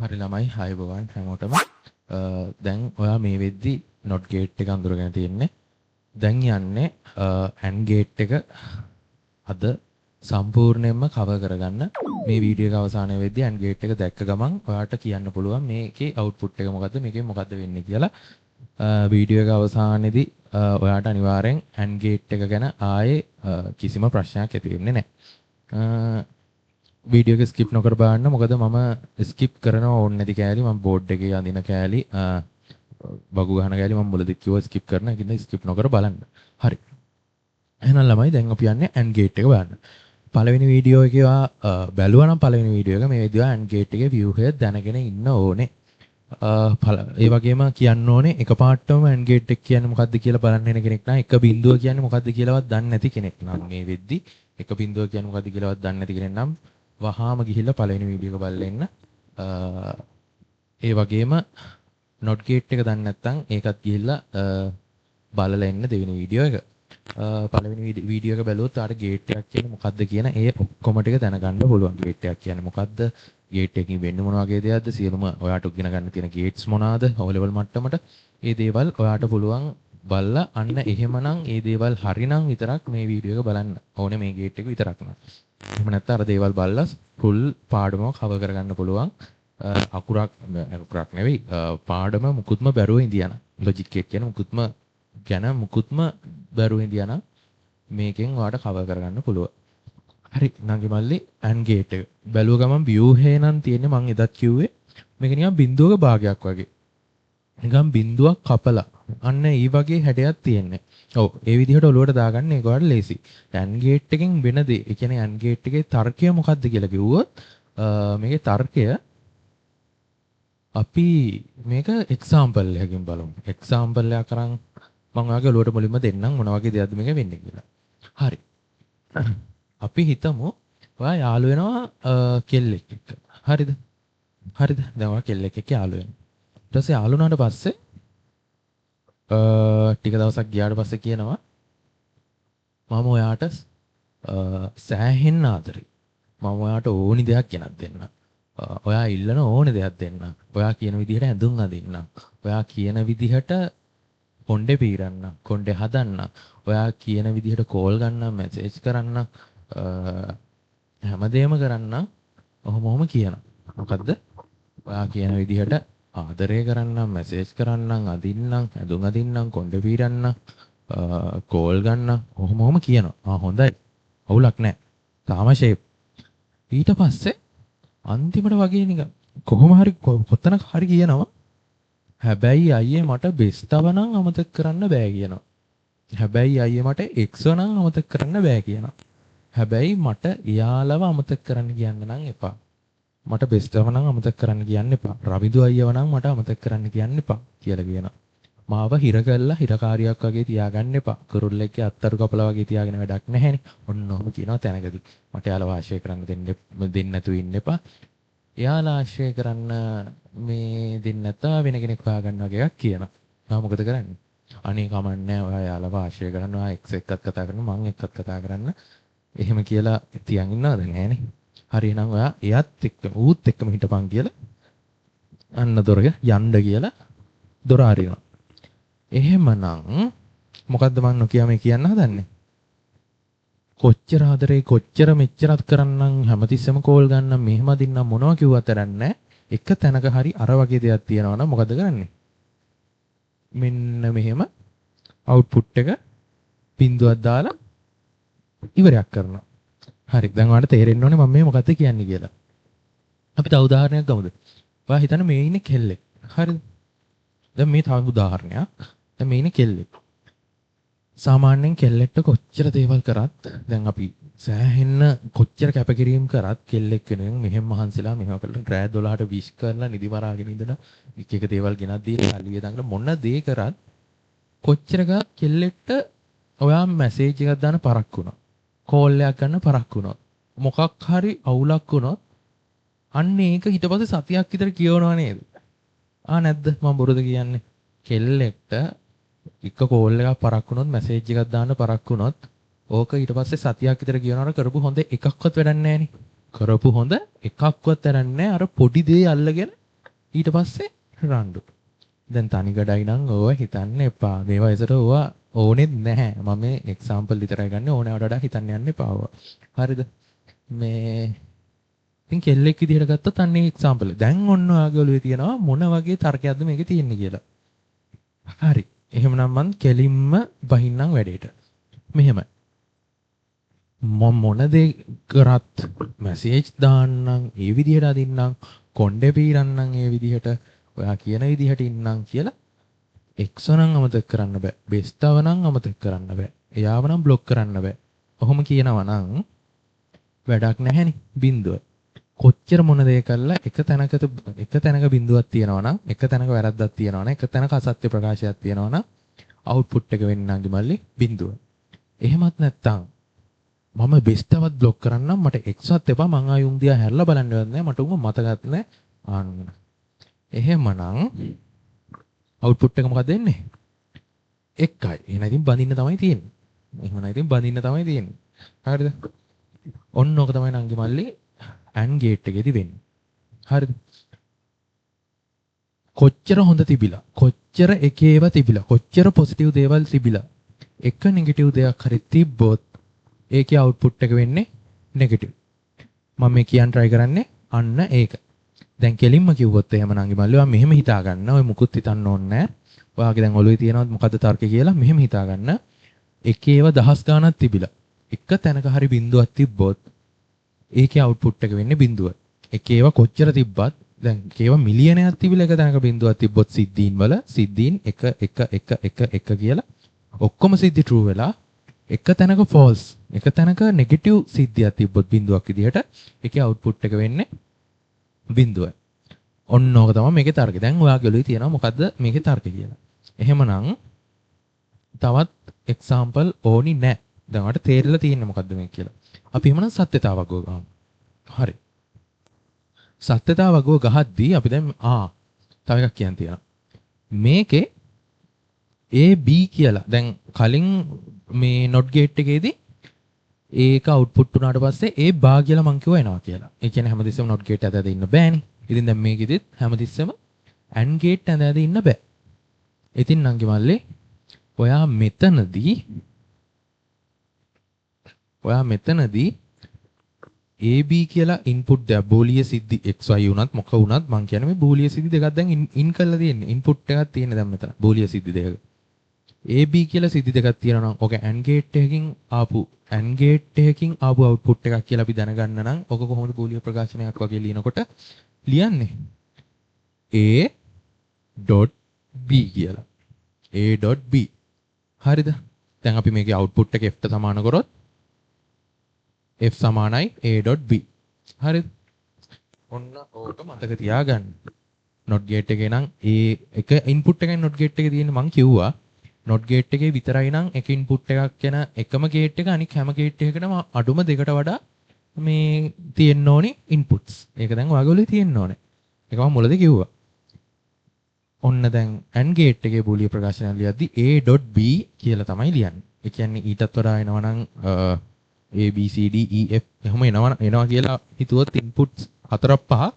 හරි ළමයි, ආයුබෝවන් හැමෝටම. දැන් ඔයා මේ වෙද්දි not gate එක අඳුරගෙන තියෙන්නේ. දැන් යන්නේ AND gate එක අද සම්පූර්ණයෙන්ම කවර් කරගන්න. මේ වීඩියෝ එක අවසානයේ වෙද්දි AND gate එක දැක්ක ගමන් ඔයාට කියන්න පුළුවන් මේකේ අවුට්පුට් එක මොකද්ද, මේකෙන් මොකද්ද වෙන්නේ කියලා. වීඩියෝ එක අවසානයේදී ඔයාට අනිවාර්යෙන් AND gate එක ගැන ආයේ කිසිම ප්‍රශ්නයක් ඇති වෙන්නේ නැහැ. වීඩියෝ එක ස්කිප් නොකර බලන්න. මොකද මම ස්කිප් කරනවා ඕනේ නැති කෑලි. මම බෝඩ් එකේ අඳින කෑලි, වගු ගහන කෑලි මම මුලදී කිව්වා ස්කිප් කරන. ඒකින්ද ස්කිප් නොකර බලන්න. හරි. එහෙනම් ළමයි, දැන් අපි යන්නේ AND gate එක බලන්න. පළවෙනි වීඩියෝ එකේ ඔයා බැලුවා නම් පළවෙනි වීඩියෝ එක, මේ විදිහට AND gate එකේ ව්‍යුහය දැනගෙන ඉන්න ඕනේ. ඒ වගේම කියන්න ඕනේ, එකපාරටම AND gate එක කියන්නේ මොකද්ද කියලා බලන්න එන කෙනෙක් නම්, එක බිඳුව කියන්නේ මොකද්ද කියලාවත් දන්නේ නැති කෙනෙක් නම්, මේ වෙද්දි එක බිඳුව කියන්නේ මොකද්ද කියලාවත් දන්නේ නැති කෙනෙක් නම් වහාම ගිහිල්ලා පළවෙනි වීඩියෝ එක බලලා එන්න. ඒ වගේම not gate එක දන්නේ නැත්නම් ඒකත් ගිහිල්ලා බලලා එන්න දෙවෙනි වීඩියෝ එක. පළවෙනි වීඩියෝ එක බැලුවොත් ඔයාලට ගේට් එකක් කියන්නේ මොකද්ද කියන ඒ ඔක්කොම ටික දැනගන්න පුළුවන්. ගේට් එකක් කියන්නේ මොකද්ද? ගේට් එකකින් වෙන්නේ මොන වගේ දෙයක්ද? සියලුම ඔයාට ඉගෙන ගන්න තියෙන ගේට්ස් මොනවාද? O level මට්ටමට ඒ දේවල් ඔයාට පුළුවන් බලලා, අන්න එහෙමනම් ඒ දේවල් හරිනම් විතරක් මේ වීඩියෝ එක බලන්න ඕනේ, මේ ගේට් එක විතරක් නම්. එහෙම නැත්නම් අර දේවල් බලලා ෆුල් පාඩම කවර් කරගන්න පුළුවන්. අකුරක් අකුරක් නෙවෙයි, පාඩම මුකුත්ම බැරුව ඉඳියා නම්, ලොජික් එක කියන මුකුත්ම ගැන මුකුත්ම බැරුව ඉඳියා නම් මේකෙන් ඔයාට කවර් කරගන්න පුළුවන්. හරි නංගි මල්ලි, AND gate එක බැලුව ගමන් ව්‍යුහේ නම් තියෙන්නේ, මං එදත් කිව්වේ, මේක නිකන් බිඳුවක භාගයක් වගේ. නිකන් බිඳුවක් කපලා අන්න ඒ වගේ හැඩයක් තියෙන්නේ. ඔව්, ඒ විදිහට ඔලුවට දාගන්න, ඒක ඔයාලට ලේසි. AND gate එකෙන් වෙන දේ, ඒ කියන්නේ AND gate එකේ තර්කය මොකද්ද කියලා කිව්වොත්, මේකේ තර්කය අපි මේක එක්සාම්පල් එකකින් බලමු. එක්සාම්පල් එකක් අරන් මම ඔයාගේ ඔලුවට මුලින්ම දෙන්නම් මොන වගේ දෙයක්ද මේක වෙන්නේ කියලා. හරි. අපි හිතමු ඔයා යාළු වෙනවා කෙල්ලෙක් එක්ක. හරිද? හරිද? දැන් ඔයා කෙල්ලෙක් එක්ක යාළු වෙනවා. ඊට පස්සේ යාළු වුණාට පස්සේ ටික දවසක් ගියාට පස්සේ කියනවා, මම ඔයාට සෑහෙන්න ආදරේ. මම ඔයාට ඕනි දෙයක් ගෙනත් දෙන්නම්. ඔයා ඉල්ලන ඕනි දෙයක් දෙන්නම්. ඔයා කියන විදිහට ඇඳුම් අඳින්නම්. ඔයා කියන විදිහට කොණ්ඩේ පීරන්නම්. කොණ්ඩේ හදන්නම්. ඔයා කියන විදිහට කෝල් ගන්නම්, මැසේජ් කරන්නම්. හැමදේම කරන්නම්. ඔහොම ඔහොම කියනවා. මොකද්ද? ඔයා කියන විදිහට ආදරය කරන්නම්, මැසේජ් කරන්නම්, අඳින්නම්, ඇඳුම් අඳින්නම්, කොණ්ඩේ පීරන්නම්, කෝල් ගන්නම්, ඔහොම ඔහොම කියනවා. ආ හොඳයි. අවුලක් නැහැ. තාම ෂේප්. ඊට පස්සේ අන්තිමට වගේ නිකන් කොහොම හරි කොතනක හරි කියනවා, හැබැයි අයියේ මට බෙස්තව නම් අමතක කරන්න බෑ කියනවා. හැබැයි අයියේ මට එක්ස්ව නම් අමතක කරන්න බෑ කියනවා. හැබැයි මට එයාලව අමතක කරන්න කියන්න නම් එපා. මට බෙස්තව නම් අමතක කරන්න කියන්න එපා. රවිදු අයියව නම් මට අමතක කරන්න කියන්න එපා කියලා කියනවා. මාව හිර කරලා හිරකාරියක් වගේ තියාගන්න එපා. කුරුල්ලෙක්ගේ අත්තරු කපලා වගේ තියාගෙන වැඩක් නැහැනේ. ඔන්න ඔහොම කියනවා තැනකදී. මට එයාලව ආශ්‍රය කරන්න දෙන්න දෙන්න නැතුව ඉන්න එපා. එයාලා ආශ්‍රය කරන්න මේ දෙන්න නැත්නම් වෙන කෙනෙක් හොයාගන්න වගේ එකක් කියනවා. මම මොකද කරන්නේ? අනේ කමක් නෑ, ඔයා එයාලව ආශ්‍රය කරන්න, ඔයා එක්ස් එක්කත් කතා කරන්න, මං එක්කත් කතා කරන්න. එහෙම කියලා තියන් ඉන්නවද? නෑනේ. හරි, එහෙනම් ඔයා එයත් එක්කම ඌත් එක්කම හිටපන් කියලා අන්න දොර යන්න කියලා දොර අරිනවා. එහෙමනම් මොකද්ද මං නොකිය මේ කියන්න හදන්නේ? කොච්චර ආදරේ, කොච්චර මෙච්චරත් කරන්නම්, හැමතිස්සෙම කෝල් ගන්නම්, මෙහෙම අදින්නම්, මොනවා කිව්වත් වැඩක් නැහැ. එක තැනක හරි අර වගේ දෙයක් තියෙනවා නම් මොකද කරන්නේ? මෙන්න මෙහෙම අවුට්පුට් එක බිඳුවක් දාලා ඉවරයක් කරනවා. හරි, දැන් ඔයාලට තේරෙන්න ඕනේ මම මේ මොකද්ද කියන්නේ කියලා. අපි තව උදාහරණයක් ගමුද? ඔයා හිතන්න මේ ඉන්නේ කෙල්ලෙක්. හරිද? දැන් මේ තව උදාහරණයක්. දැන් මේ ඉන්නේ කෙල්ලෙක්. සාමාන්‍යයෙන් කෙල්ලෙක්ට කොච්චර දේවල් කරත්, දැන් අපි සෑහෙන්න කොච්චර කැපකිරීම කරත්, කෙල්ලෙක් වෙනුවෙන් මෙහෙම මහන්සිලා මෙහෙම කරලා රෑ 12ට විශ් කරලා නිදි මරාගෙන ඉඳලා එක එක දේවල් ගෙනත් දීලා සල්ලි වියදම් කරලා මොන දේ කරත්, කොච්චර කරත් කෙල්ලෙක්ට ඔයා මැසේජ් එකක් දාන්න පරක්කු වුණා. කෝල් එකක් ගන්න පරක්කු වුණොත්, මොකක් හරි අවුලක් වුණොත්, අන්න ඒක ඊට පස්සේ සතියක් විතර කියවනවා නේද? ආ නැද්ද? මම බොරුද කියන්නේ? කෙල්ලෙක්ට එක කෝල් එකක් පරක්කු වුණොත්, මැසේජ් එකක් දාන්න පරක්කු වුණොත්, ඕක ඊට පස්සේ සතියක් විතර කියනවට කරපු හොඳ එකක්වත් වැඩක් නෑනේ. කරපු හොඳ එකක්වත් වැඩක් නෑ. අර පොඩි දේ අල්ලගෙන ඊට පස්සේ රණ්ඩු. දැන් තනිකඩයි නම් ඕවා හිතන්න එපා. මේ වයසට ඕවා ඕනෙත් නැහැ. මම මේ එක්සැම්පල් විතරයි ගන්න, ඕනෑවට වඩා හිතන්න යන්න එපා ඕවා. හරිද? මේ ඉතින් කෙල්ලෙක් විදිහට ගත්තොත් අන්න ඒ එක්සැම්පල්. දැන් ඔන්න ඔයාගේ ඔළුවේ තියෙනවා මොන වගේ තර්කයක්ද මේකේ තියෙන්නේ කියලා. හරි. එහෙමනම් මං කෙලින්ම බහින්නම් වැඩේට. මෙහෙමයි. මම මොන දේ කරත් මැසේජ් දාන්නම්, ඒ විදිහට අදින්නම්, කොණ්ඩේ පීරන්නම්, ඒ විදිහට ඔයා කියන විදිහට ඉන්නම් කියලා එක්ස්ව නම් අමතක කරන්න බෑ. බෙස්ටව නම් අමතක කරන්න බෑ. එයාව නම් බ්ලොක් කරන්න බෑ. ඔහොම කියනවා නම් වැඩක් නැහැනේ. බින්දුව. කොච්චර මොන දේ කළා එක තැනක බින්දුවක් තියෙනවා නම්, එක තැනක වැරද්දක් තියෙනවා නම්, එක තැනක අසත්‍ය ප්‍රකාශයක් තියෙනවා නම් අවුට්පුට් එක වෙන්නේ නංගි මල්ලි බින්දුව. එහෙමත් නැත්තම් මම බෙස්ටවත් බ්ලොක් කරන්නම්, මට එක්ස්වත් එපා, මං ආයෙ උන් දිහා හැරලා බලන්නවත් නෑ, මට උන්ව මතකත් නෑ. අන්න. එහෙමනම් අවුට්පුට් එක මොකක්ද වෙන්නේ? 1යි. එහෙනම් ඉතින් බඳින්න තමයි තියෙන්නේ. එහෙමනම් ඉතින් බඳින්න තමයි තියෙන්නේ. හරිද? ඔන්න ඕක තමයි නංගි මල්ලි ඇන්ඩ් ගේට් එකේදී වෙන්නේ. හරිද? කොච්චර හොඳ තිබිලා, කොච්චර එක ඒවා තිබිලා, කොච්චර පොසිටිව් දේවල් තිබිලා එක නෙගටිව් දෙයක් හරි තිබ්බොත් ඒකේ අවුට්පුට් එක වෙන්නේ නෙගටිව්. මම මේ කියන්න try කරන්නේ අන්න ඒක. දැන් කෙලින්ම කිව්වොත් එහෙම නංගි මල්ලි ඔයා මෙහෙම හිතා ගන්න. ඔය මුකුත් හිතන්න ඕනේ නෑ. ඔයාගේ දැන් ඔළුවේ තියෙනවද මොකද්ද තර්කය කියලා මෙහෙම හිතා ගන්න. එක ඒවා දහස් ගාණක් තිබිලා එක තැනක හරි බිඳුවක් තිබ්බොත් ඒකේ අවුට්පුට් එක වෙන්නේ බිඳුව. එක ඒවා කොච්චර තිබ්බත් දැන් ඒවා මිලියනයක් තිබිලා එක තැනක බිඳුවක් තිබ්බොත් සිද්ධීන් වල සිද්ධීන් 1 1 1 1 1 කියලා ඔක්කොම සිද්ධි ට්‍රූ වෙලා එක තැනක ෆෝල්ස්, එක තැනක නෙගටිව් සිද්ධියක් තිබ්බොත් බිඳුවක් විදිහට ඒකේ අවුට්පුට් එක වෙන්නේ බිඳුවයි. ඔන්න ඕක තමයි මේකේ තර්කය. දැන් ඔයාගේ ඔළුවේ තියෙනවා මොකද්ද මේකේ තර්කය කියලා. එහෙමනම් තවත් එක්සැම්පල් ඕනි නෑ. දැන් ඔයාලට තේරෙලා තියෙන්නේ මොකද්ද මේක කියලා. අපි එහෙමනම් සත්‍යතාව වගුව ගහමු. හරි. සත්‍යතාව වගුව ගහද්දී අපි දැන් තව එකක් කියන්න තියෙනවා. මේකේ A B කියලා දැන් කලින් මේ not gate එකේදී ඒක අවුට්පුට් වුණාට පස්සේ A බා කියලා මං කිව්වා එනවා කියලා. ඒ කියන්නේ හැමතිස්සෙම not gate ඇද ඇද ඉන්න බෑනේ. ඉතින් දැන් මේකෙදිත් හැමතිස්සෙම AND gate ඇද ඇද ඉන්න බෑ. ඉතින් නංගි මල්ලේ ඔයා මෙතනදී AB කියලා ඉන්පුට් දෙයක් බෝලීය සිද්ධි XY වුණත් මොක වුණත් මං කියන්නේ මේ බෝලීය සිද්ධි දෙකක් දැන් ඉන් කරලා තියෙන්නේ. ඉන්පුට් එකක් තියෙන්නේ දැන් මෙතන බෝලීය සිද්ධි දෙකක. AB කියලා සිද්ධි දෙකක් තියෙනවා නම් ඔක AND gate එකකින් ආපු AND gate එකකින් ආපු අවුට්පුට් එකක් කියලා අපි දැනගන්න නම් ඔක කොහොමද බෝලීය ප්‍රකාශනයක් වගේ ලියනකොට ලියන්නේ? A dot B කියලා. A dot B. හරිද? දැන් අපි මේකේ අවුට්පුට් එක F ට සමාන කරොත් F සමානයි A dot B. හරිද? ඔන්න ඕක මතක තියාගන්න. Not gate එකේ නම් A එක ඉන්පුට් එකයි not gate එකේ තියෙන්නේ මං කිව්වා. Not gate එකේ විතරයි නම් එක ඉන්පුට් එකක් යන එකම ගේට් එක අනික හැම ගේට් එකකටම අඩුම දෙකට වඩා මේ තියෙන්න ඕනි ඉන්පුට්ස්. ඒක දැන් ඔයාගේ ඔළුවේ තියෙන්න ඕනේ. ඒක මම මුලදී කිව්වා. ඔන්න දැන් AND gate එකේ බූලිය ප්‍රකාශනය ලියද්දි A.B කියලා තමයි ලියන්නේ. ඒ කියන්නේ ඊටත් වඩා එනවා නම් A B C D E F එහෙම එනවා එනවා කියලා හිතුවොත් ඉන්පුට්ස් හතරක් පහක්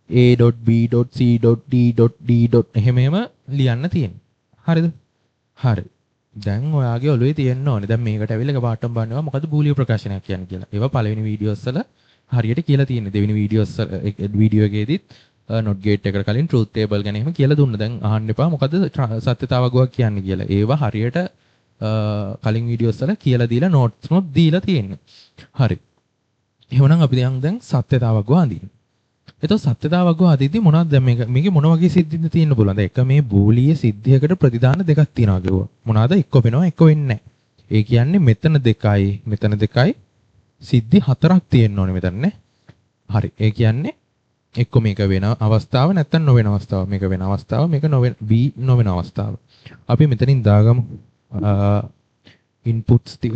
A dot B dot C dot D dot D dot එහෙම එහෙම ලියන්න තියෙනවා. හරිද? හරි. දැන් ඔයාගේ ඔළුවේ තියෙන්න ඕනේ. දැන් මේකට ඇවිල්ලා එකපාරටම බලනවා මොකද්ද බූලිය ප්‍රකාශනයක් කියන්නේ කියලා. ඒවා පළවෙනි වීඩියෝස් වල හරියට කියලා තියෙන්නේ. දෙවෙනි වීඩියෝස් වීඩියෝ එකේදීත් not gate එකට කලින් truth table ගැන එහෙම කියලා දුන්නා. දැන් අහන්න එපා මොකද්ද සත්‍යතාව වගුවක් කියන්නේ කියලා. ඒවා හරියට කලින් වීඩියෝස් වල කියලා දීලා නෝට්ස් නොත් දීලා තියෙන්නේ. හරි. එහෙමනම් අපි දැන් සත්‍යතාව වගුව අඳින්න. එතකොට සත්‍යතාව වගුව අඳිද්දි මොනවද දැන් මේක මේකේ මොන වගේ සිද්ධියක්ද තියෙන්න පුළුවන්? දැන් එක මේ බූලිය සිද්ධියකට ප්‍රතිදාන දෙකක් තියෙනවා කිව්වා. මොනවාද? එක්ක වෙනවා එක්ක වෙන්නේ නැහැ. ඒ කියන්නේ මෙතන දෙකයි මෙතන දෙකයි සිද්ධි හතරක් තියෙන්න ඕනේ මෙතන නේ. හරි. ඒ කියන්නේ එක්ක මේක වෙන අවස්ථාව නැත්තම් නොවන අවස්ථාව. මේක වෙන අවස්ථාව මේක නොවෙන B නොවන අවස්ථාව. අපි මෙතනින් දාගමු ඉන්පුට්ස් ටික.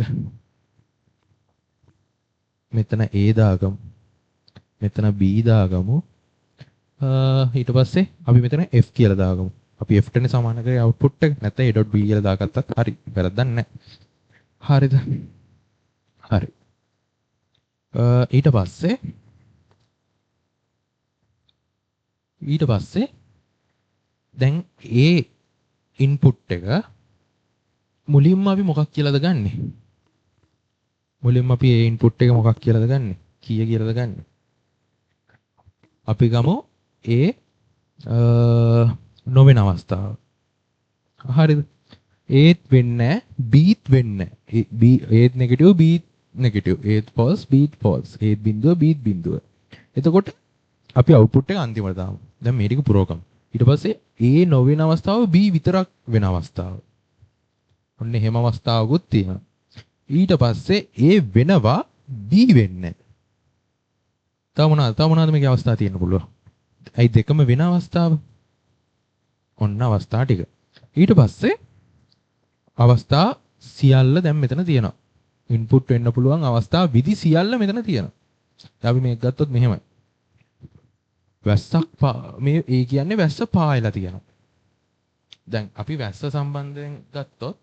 මෙතන A දාගමු. මෙතන B දාගමු. ඊට පස්සේ අපි මෙතන F කියලා දාගමු. අපි F ටනේ සමාන කරේ අවුට්පුට් එක. නැත්නම් A.B කියලා දාගත්තත් හරි. වැරද්දක් නැහැ. හරිද? හරි. ඊට පස්සේ ඊට පස්සේ දැන් ඒ ඉන්පුට් එක මුලින්ම අපි මොකක් කියලාද ගන්නෙ? මුලින්ම අපි ඒ ඉන්පුට් එක මොකක් කියලාද ගන්නෙ? කීය කියලාද ගන්නෙ? අපි ගමු ඒ නොවන අවස්ථාව. හරිද? ඒත් වෙන්නේ බීත් වෙන්නේ. B ඒත් නෙගටිව්, බීත් නෙගටිව්. ඒත් ෆෝල්ස්, බීත් ෆෝල්ස්. ඒත් බිඳුව, බීත් බිඳුව. එතකොට අපි අවුට්පුට් එක අන්තිමට දාමු. දැන් මේ ටික පුරවගමු. ඊට පස්සේ A නොවන අවස්ථාව, B විතරක් වෙන අවස්ථාව. ඔන්න එහෙම අවස්ථාවකුත් තියෙනවා. ඊට පස්සේ A වෙනවා, B වෙන්නේ. තව මොනවද? තව මොනවද මේකේ අවස්ථා තියෙන්න පුළුවන්? ඇයි දෙකම වෙන අවස්ථාව? ඔන්න අවස්ථා ටික. ඊට පස්සේ අවස්ථා සියල්ල දැන් මෙතන තියෙනවා. ඉන්පුට් වෙන්න පුළුවන් අවස්ථා විදි සියල්ල මෙතන තියෙනවා. දැන් අපි මේක ගත්තොත් මෙහෙමයි. වැස්සක් මේ ඒ කියන්නේ වැස්ස පායලා තියෙනවා. දැන් අපි වැස්ස සම්බන්ධයෙන් ගත්තොත්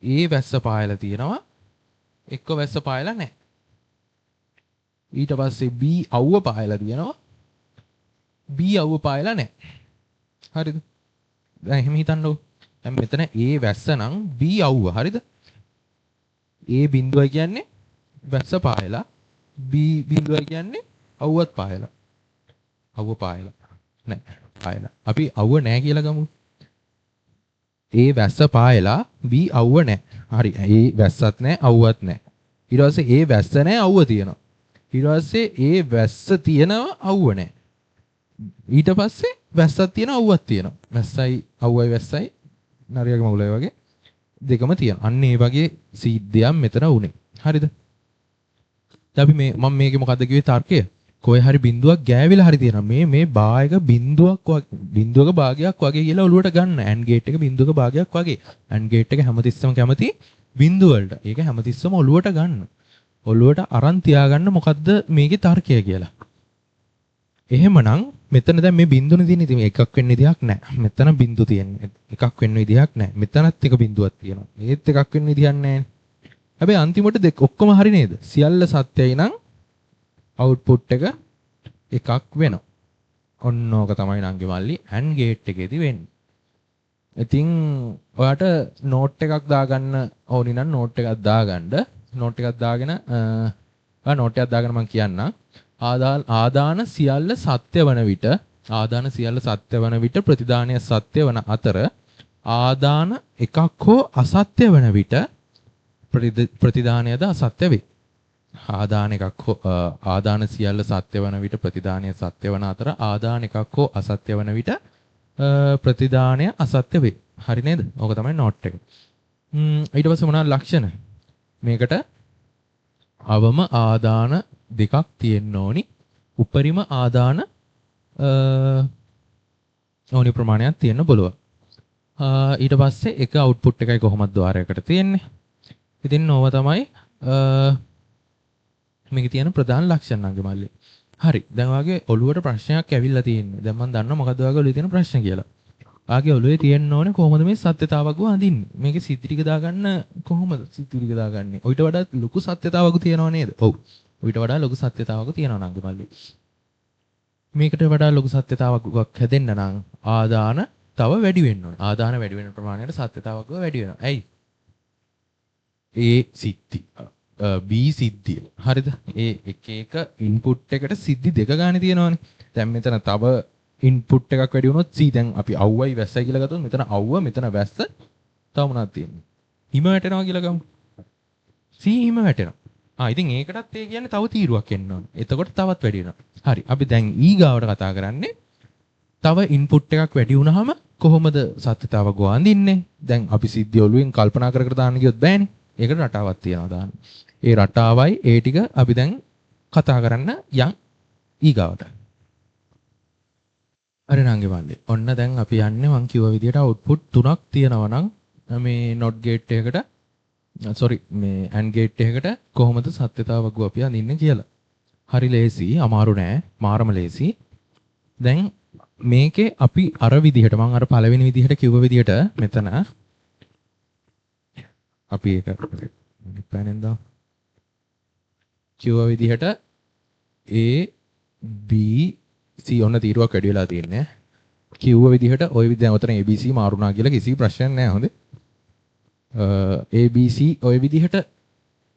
ඒ වැස්ස පායලා තියෙනවා, එක්ක වැස්ස පායලා නැහැ. ඊට පස්සේ B අවුව පායලා තියෙනවා, B අවුව පායලා නැහැ. හරිද? දැන් එහෙම හිතන්නකෝ. දැන් මෙතන A වැස්ස නම් B අවුව, හරිද? A බිඳුවයි කියන්නේ වැස්ස පායලා, B බිඳුවයි කියන්නේ අවුවත් පායලා. අවුව පායලා නෑ, පායලා. අපි අවුව නෑ කියලා ගමු. A වැස්ස පායලා, B අවුව නෑ. හරි. A වැස්සත් නෑ, අවුවත් නෑ. ඊට පස්සේ A වැස්ස නෑ, අවුව තියෙනවා. ඊට පස්සේ A වැස්ස තියෙනවා, අවුව නෑ. ඊට පස්සේ වැස්සක් තියෙනවා, අවුවක් තියෙනවා. වැස්සයි අවුවයි වැස්සයි නරියගේ මගුලයි වගේ දෙකම තියෙනවා. අන්න ඒ වගේ සිද්ධියක් මෙතන වුණේ. හරිද? දැන් අපි මේ මම මේකේ මොකද්ද කිව්වේ තර්කය? කොහේ හරි බිඳුවක් ගෑවිලා හරි තියෙනවා. මේ මේ බා එක බිඳුවක් බිඳුවක භාගයක් වගේ කියලා ඔලුවට ගන්න. ඇන්ඩ් ගේට් එක බිඳුවක භාගයක් වගේ. ඇන්ඩ් ගේට් එක හැමතිස්සෙම කැමති බිඳුව වලට. ඒක හැමතිස්සෙම ඔලුවට ගන්න. ඔලුවට අරන් තියාගන්න මොකද්ද මේකේ තර්කය කියලා. එහෙමනම් මෙතන දැන් මේ බිඳුනේ තියෙන, ඉතින් එකක් වෙන්න විදිහක් නැහැ. මෙතන බිඳු තියෙන්නේ. එකක් වෙන්න විදිහක් නැහැ. මෙතනත් එක බිඳුවක් තියෙනවා. ඒත් එකක් වෙන්න විදිහක් නැහැ. හැබැයි අන්තිමට දෙක ඔක්කොම හරි නේද? සියල්ල සත්‍යයි නම් අවුට්පුට් එක එකක් වෙනවා. ඔන්න ඕක තමයි නංගි මල්ලි ඇන්ඩ් ගේට් එකේදී වෙන්නේ. ඉතින් ඔයාට නෝට් එකක් දාගන්න ඕනි නම් නෝට් එකක් දාගන්න. නෝට් එකක් දාගෙන, ඔයා නෝට් එකක් දාගෙන මම කියන්නම්. ආදාන සියල්ල සත්‍ය වන විට, ආදාන සියල්ල සත්‍ය වන විට ප්‍රතිදානය සත්‍ය වන අතර, ආදාන එකක් හෝ අසත්‍ය වන විට ප්‍රතිදානයද අසත්‍ය වේ. ආදාන එකක් හෝ ආදාන සියල්ල සත්‍ය වන විට ප්‍රතිදානය සත්‍ය වන අතර, ආදාන එකක් හෝ අසත්‍ය වන විට ප්‍රතිදානය අසත්‍ය වේ. හරි නේද? ඕක තමයි නෝට් එක. ඊට පස්සේ මොනවාද ලක්ෂණ? මේකට අවම ආදාන දෙකක් තියෙන්න ඕනි. උපරිම ආදාන ඕනි ප්‍රමාණයක් තියෙන්න පුළුවන්. ඊට පස්සේ එක අවුට්පුට් එකයි කොහොමද ද්වාරයකට තියෙන්නේ. ඉතින් ඕව තමයි මේකේ තියෙන ප්‍රධාන ලක්ෂණ නංගි මල්ලි. හරි. දැන් ඔයාගේ ඔළුවට ප්‍රශ්නයක් ඇවිල්ලා තියෙන්නේ. දැන් මම දන්නවා මොකද්ද ඔයාගේ ඔළුවේ තියෙන ප්‍රශ්න කියලා. ඔයාගේ ඔළුවේ තියෙන්න ඕනේ කොහොමද මේ සත්‍යතාවක අඳින්නේ? මේකේ සිද්ධි ටික දාගන්න කොහොමද සිද්ධි ටික දාගන්නේ? ඔయిత වඩා ලොකු සත්‍යතාවක තියෙනව නේද? ඔව්. ඔయిత වඩා ලොකු සත්‍යතාවක තියෙනවා නංගි මල්ලි. මේකට වඩා ලොකු සත්‍යතාවක හැදෙන්න නම් ආදාන තව වැඩි වෙන්න ඕනේ. ආදාන වැඩි වෙන ප්‍රමාණයට සත්‍යතාවක වැඩි වෙනවා. ඇයි? ඒ සිද්ධි B සිද්ධිය. හරිද? ඒ එක එක ඉන්පුට් එකට සිද්ධි දෙක ගානේ තියෙනවනේ. දැන් මෙතන තව ඉන්පුට් එකක් වැඩි වුණොත් C, දැන් අපි අවුවයි වැස්සයි කියලා ගත්තොත් මෙතන අවුව, මෙතන වැස්ස, තව මොනවද තියෙන්නේ? හිම වැටෙනවා කියලා ගමු. C හිම වැටෙනවා. ආ ඉතින් ඒකටත් ඒ කියන්නේ තව තීරුවක් එන්න ඕනේ. එතකොට තවත් වැඩි වෙනවා. හරි. අපි දැන් ඊගාවට කතා කරන්නේ තව ඉන්පුට් එකක් වැඩි වුණාම කොහොමද සත්‍යතාව අඳින්නේ? දැන් අපි සිද්ධිය ඔළුවෙන් කල්පනා කර කර දාන්න ගියොත් බෑනේ. ඒකට රටාවක් තියෙනවා දාන්න. ඒ රටාවයි ඒ ටික අපි දැන් කතා කරන්න යන් ඊගාවට. හරි නංගි මල්ලි. ඔන්න දැන් අපි යන්නේ මං කිව්ව විදියට අවුට්පුට් තුනක් තියෙනවා නම් මේ not gate එකකට, සෝරි, මේ AND gate එකකට කොහොමද සත්‍යතාව වගුව අපි අඳින්නේ කියලා. හරි ලේසි, අමාරු නෑ, මාරම ලේසි. දැන් මේකේ අපි අර විදිහට මං අර පළවෙනි විදිහට කිව්ව විදිහට මෙතන අපි ඒක පැනෙන් දාමු. කිව්ව විදිහට A B C ඔන්න තීරුවක් වැඩි වෙලා තියෙන්නේ. කිව්ව විදිහට ඔය විදිහ දැන් ඔතන ABC මාරුණා කියලා කිසි ප්‍රශ්නයක් නැහැ හොඳේ. ABC ඔය විදිහට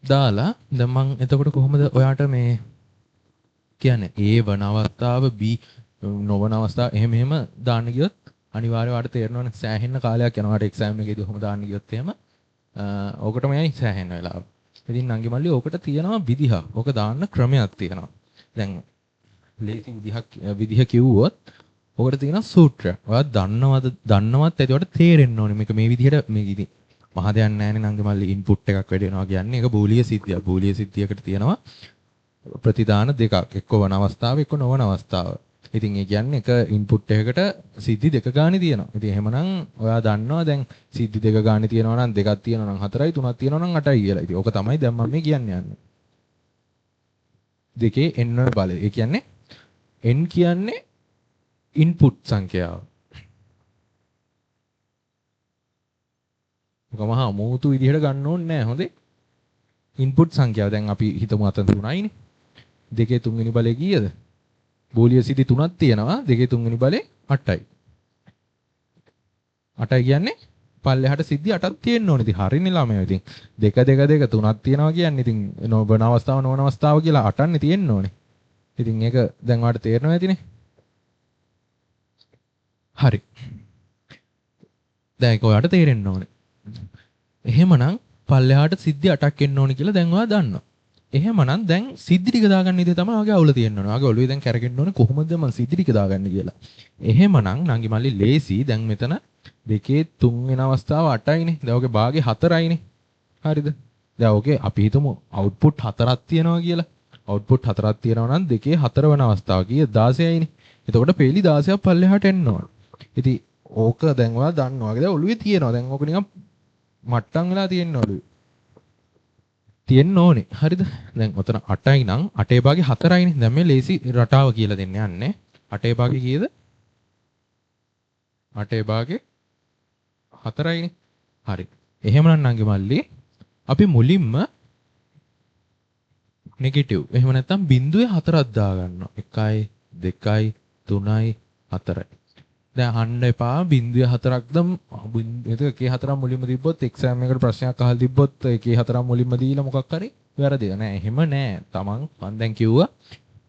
දාලා දැන් මං එතකොට කොහොමද ඔයාට මේ කියන්නේ A වන අවස්ථාව B නොවන අවස්ථාව එහෙම එහෙම දාන්න ගියොත් අනිවාර්යයෙන් ඔයාට තේරෙනවනේ සෑහෙන්න කාලයක් යනවා ඔයාට එක්සෑම් එකේදී ඔහොම දාන්න ගියොත් එහෙම ඕකටම යයි සෑහෙන්න වෙලාව. ඉතින් නංගි මල්ලි ඕකට තියෙනවා විදිහක්. ඕක දාන්න ක්‍රමයක් තියෙනවා. දැන් ලේසි විදිහක් විදිහ කිව්වොත් ඕකට තියෙනවා සූත්‍රයක්. ඔයා දන්නවද දන්නවත් ඇති ඔයාට තේරෙන්න ඕනේ මේක මේ විදිහට මේක ඉතින් මහ දෙයක් නෑනේ නංගි මල්ලි ඉන්පුට් එකක් වැඩි වෙනවා කියන්නේ ඒක බූලිය සිද්ධියක්. බූලිය සිද්ධියකට තියෙනවා ප්‍රතිදාන දෙකක්. එක්ක වන අවස්ථාව එක්ක නොවන අවස්ථාව. ඉතින් ඒ කියන්නේ එක ඉන්පුට් එකකට සිද්ධි දෙක ගානේ තියෙනවා. ඉතින් එහෙමනම් ඔයා දන්නවා දැන් සිද්ධි දෙක ගානේ තියෙනවා නම් දෙකක් තියෙනවා නම් 4යි තුනක් තියෙනවා නම් 8යි කියලා. ඉතින් ඕක තමයි දැන් මම මේ කියන්න යන්නේ. දෙකේ n වන බලය. ඒ කියන්නේ n කියන්නේ ඉන්පුට් සංඛ්‍යාව. ඔක මහා අමුතු විදිහට ගන්න ඕනේ නෑ හොඳේ. ඉන්පුට් සංඛ්‍යාව දැන් අපි හිතමු අතන 3යිනේ. දෙකේ තුන්වෙනි බලය කීයද? බෝලිය සිද්ධි තුනක් තියෙනවා. දෙකේ තුන්වෙනි බලය 8යි. 8යි කියන්නේ පල්ලෙහාට සිද්ධි 8ක් තියෙන්න ඕනේ. ඉතින් හරිනේ ළමයෝ. ඉතින් 2 2 2 තුනක් තියෙනවා කියන්නේ ඉතින් නොවන අවස්ථාව නොවන අවස්ථාව කියලා 8න්නේ තියෙන්න ඕනේ. ඉතින් ඒක දැන් ඔයාලට තේරෙනවා ඇතිනේ. හරි. දැන් ඒක ඔයාලට තේරෙන්න ඕනේ. එහෙමනම් පල්ලෙහාට සිද්ධි 8ක් එන්න ඕනේ කියලා දැන් ඔයා දන්නවා. එහෙමනම් දැන් සිද්ධි ටික දාගන්න විදිහ තමයි ඔයාගේ අවුල තියෙන්න ඕනේ. ඔයාගේ ඔළුවේ දැන් කැරකෙන්න ඕනේ කොහොමද මං සිද්ධි ටික දාගන්නේ කියලා. එහෙමනම් නංගි මල්ලි ලේසි. දැන් මෙතන දෙකේ තුන් වෙන අවස්ථාව 8යිනේ. දැන් ඔගේ භාගේ 4යිනේ. හරිද? දැන් ඔගේ අපි හිතමු අවුට්පුට් 4ක් තියෙනවා කියලා. අවුට්පුට් 4ක් තියෙනවා නම් දෙකේ හතර වන අවස්ථාව කීයද? 16යිනේ. එතකොට පේලි 16ක් පල්ලෙහාට එන්න ඕන. ඉතින් ඕක දැන් ඔයා දන්නවා. දැන් ඔළුවේ තියෙනවා. දැන් ඕක නිකන් මට්ටම් වෙලා තියෙන්න ඔළුවේ. තියෙන්න ඕනේ. හරිද? දැන් ඔතන 8යි නම් 8 භාගේ 4යිනේ. දැන් මේ ලේසි රටාව කියලා දෙන්න යන්නේ. 8 භාගේ කීයද? 8 භාගේ 4යිනේ. හරි. එහෙමනම් නංගි මල්ලි අපි මුලින්ම නෙගටිව් එහෙම නැත්නම් බිංදුවේ 4ක් දාගන්නවා. 1යි 2යි 3යි 4යි. දැන් අහන්න එපා බිංදුවේ 4ක්ද ඒක එකේ 4ක් මුලින්ම තිබ්බොත් එක්සෑම් එකට ප්‍රශ්නයක් අහලා තිබ්බොත් එකේ 4ක් මුලින්ම දීලා මොකක් හරි වැරදිලා නෑ. එහෙම නෑ. තමන් මං දැන් කිව්වා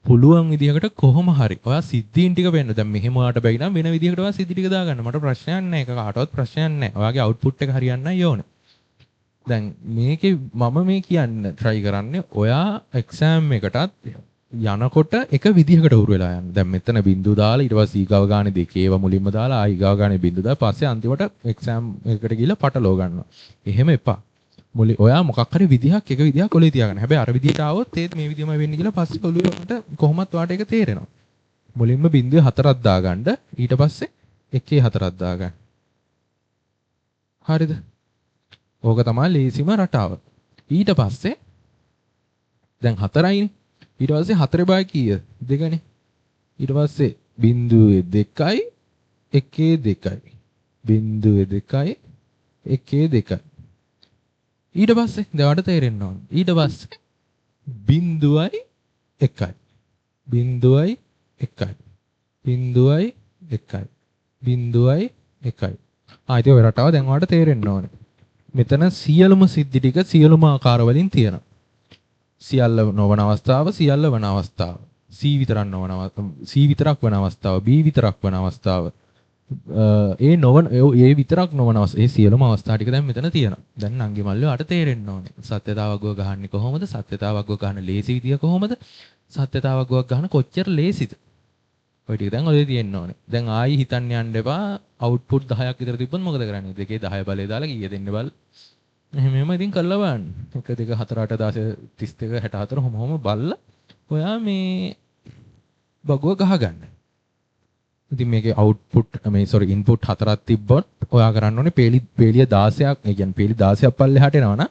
පුළුවන් විදිහකට කොහොම හරි ඔයා සිද්ධීන් ටික වෙන්න. දැන් මෙහෙම ඔයාට බැරි නම් වෙන විදිහකට ඔයා සිද්ධි ටික දාගන්න. මට ප්‍රශ්නයක් නෑ. ඒක කාටවත් ප්‍රශ්නයක් නෑ. ඔයාගේ අවුට්පුට් එක හරියන්නයි ඕනේ. දැන් මේකේ මම මේ කියන්න try කරන්නේ ඔයා එක්සෑම් එකටත් යනකොට එක විදිහකට උරු වෙලා යන්න. දැන් මෙතන බිංදු දාලා ඊට පස්සේ ඊගාව ගානේ දෙකේ ඒවා මුලින්ම දාලා ආ ඊගාව ගානේ බිංදු දාලා පස්සේ අන්තිමට එක්සෑම් එකට ගිහලා පටලව ගන්නවා. එහෙම එපා. මුලින් ඔයා මොකක් හරි විදිහක් එක විදිහක් ඔළුවේ තියාගන්න. හැබැයි අර විදිහට ආවොත් ඒත් මේ විදිහමයි වෙන්නේ කියලා පස්සේ ඔළුවේ ඔයාට කොහොමත් ඔයාට ඒක තේරෙනවා. මුලින්ම බිංදුවේ 4ක් දාගන්න. ඊට පස්සේ එකේ 4ක් දාගන්න. හරිද? ඕක තමයි ලේසිම රටාව. ඊට පස්සේ දැන් 4යිනේ. ඊට පස්සේ 4 භාග කීයද? 2නේ. ඊට පස්සේ බිංදුවේ 2යි එකේ 2යි. බිංදුවේ 2යි එකේ 2යි. ඊට පස්සේ දැන් ඔයාලට තේරෙන්න ඕන. ඊට පස්සේ බිංදුවයි 1යි. බිංදුවයි 1යි. බිංදුවයි 1යි. බිංදුවයි 1යි. ආ ඉතින් ඔය රටාව දැන් ඔයාලට තේරෙන්න ඕනේ. මෙතන සියලුම සිද්ධි ටික සියලුම ආකාර වලින් තියෙනවා. සියල්ල නොවන අවස්ථාව, සියල්ල වන අවස්ථාව. C විතරක් නොවන අවස්ථාව, C විතරක් වන අවස්ථාව, B විතරක් වන අවස්ථාව. ඒ නොවන ඒ විතරක් නොවන අවස්ථාව, ඒ සියලුම අවස්ථා ටික දැන් මෙතන තියෙනවා. දැන් නංගි මල්ලි ඔයාට තේරෙන්න ඕනේ. සත්‍යතා වගුව ගහන්නේ කොහොමද? සත්‍යතා වගුව ගහන ලේසි විදිය කොහොමද? සත්‍යතා වගුවක් ගහන කොච්චර ලේසිද? ඔය ටික දැන් ඔය තියෙන්න ඕනේ. දැන් ආයි හිතන්න යන්න එපා. අවුට්පුට් 10ක් විතර තිබ්බොත් මොකද කරන්නේ? දෙකේ 10 බලය දාලා කීය දෙන්න බල. එහෙම එහෙම ඉතින් කරලා බලන්න. 1 2 4 8 16 32 64 කොහොම කොහොම බලලා ඔයා මේ වගුව ගහගන්න. ඉතින් මේකේ අවුට්පුට් මේ සෝරි ඉන්පුට් 4ක් තිබ්බොත් ඔයා කරන්න ඕනේ පේලිය 16ක්, ඒ කියන්නේ පේලි 16ක් පල්ලෙහාට එනවා නම්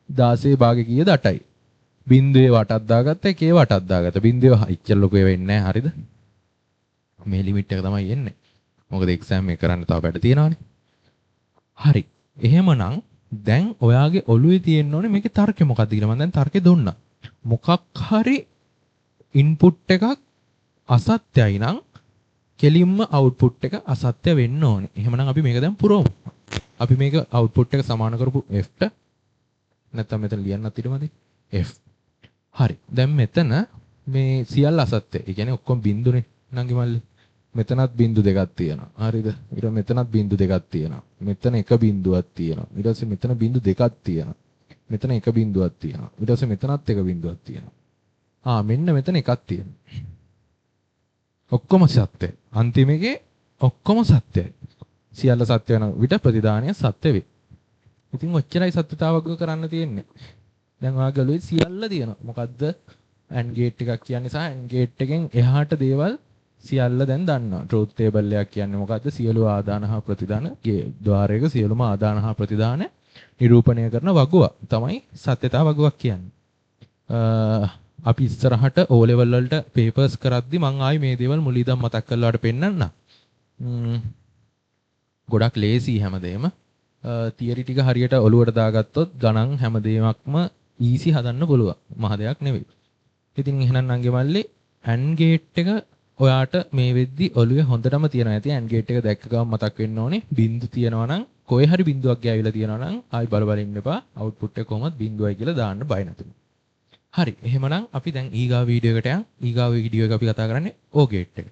16 භාගෙ කීයද? 8යි. බිංදුවේ වටක් දාගත්ත, එකේ වටක් දාගත්ත. බිංදුවේ ඉච්චර ලොකු ඒවා එන්නේ නැහැ, හරිද? මේ ලිමිට් එක තමයි එන්නේ. මොකද එක්සෑම් එක කරන්න තව වැඩ තියෙනවානේ. හරි. එහෙමනම් දැන් ඔයාගේ ඔළුවේ තියෙන්න ඕනේ මේකේ තර්කය මොකක්ද කියලා. මම දැන් තර්කය දුන්නා. මොකක් හරි ඉන්පුට් එකක් අසත්‍යයි නම් කෙලින්ම අවුට්පුට් එක අසත්‍ය වෙන්න ඕනේ. එහෙමනම් අපි මේක දැන් පුරවමු. අපි මේක අවුට්පුට් එක සමාන කරපු F ට, නැත්තම් මෙතන ලියන්නත් ඊට F. හරි. දැන් මෙතන මේ සියල්ල අසත්‍ය. ඒ කියන්නේ ඔක්කොම බිංදුනේ නංගි මල්ලි. මෙතනත් බිංදු දෙකක් තියෙනවා. හරිද? ඊට මෙතනත් බිංදු දෙකක් තියෙනවා. මෙතන එක බිංදුවක් තියෙනවා. ඊට පස්සේ මෙතන බිංදු දෙකක් තියෙනවා. මෙතන එක බිංදුවක් තියෙනවා. ඊට පස්සේ මෙතනත් එක බිංදුවක් තියෙනවා. ආ, මෙන්න මෙතන එකක් තියෙනවා. ඔක්කොම සත්‍යයි. අන්තිම එකේ ඔක්කොම සත්‍යයි. සියල්ල සත්‍ය වෙන විට ප්‍රතිදානය සත්‍ය වේ. ඉතින් ඔච්චරයි සත්‍යතාව වගුව කරන්න තියෙන්නේ. දැන් ඔයාගේ ඔළුවේ සියල්ල තියෙනවා. මොකද්ද AND gate එකක් කියන්නේ සහ AND gate එකෙන් එහාට දේවල් සියල්ල දැන් දන්නවා. ට්‍රූත් ටේබල් එකක් කියන්නේ මොකද්ද? සියලු ආදාන හා ප්‍රතිදාන, ද්වාරයක සියලුම ආදාන හා ප්‍රතිදාන නිරූපණය කරන වගුවක් තමයි සත්‍යතා වගුවක් කියන්නේ. අපි ඉස්සරහට O level වලට පේපර්ස් කරද්දි මං ආයි මේ දේවල් මුල ඉඳන් මතක් කරලා ඔයාලට පෙන්නන්නම්. ගොඩක් ලේසි හැමදේම. තියරි ටික හරියට ඔලුවට දාගත්තොත් ගණන් හැමදේමක්ම ඊසි හදන්න පුළුවන්. මහ දෙයක් නෙවෙයි. ඉතින් එහෙනම් නංගි මල්ලි, AND gate එක ඔයාට මේ වෙද්දි ඔළුවේ හොඳටම තියෙනවා ඇති. AND gate එක දැක්ක ගමන් මතක් වෙන්න ඕනේ බින්දු තියෙනවා නම්, කොහේ හරි බින්දුවක් ගෑවිලා තියෙනවා නම් ආයි බල බල ඉන්න එපා. අවුට්පුට් එක කොහොමද බින්දුවයි කියලා දාන්න බය නැතුව. හරි. එහෙමනම් අපි දැන් ඊගාව වීඩියෝ එකට යන්. ඊගාව වීඩියෝ එක අපි කතා කරන්නේ OR gate එක.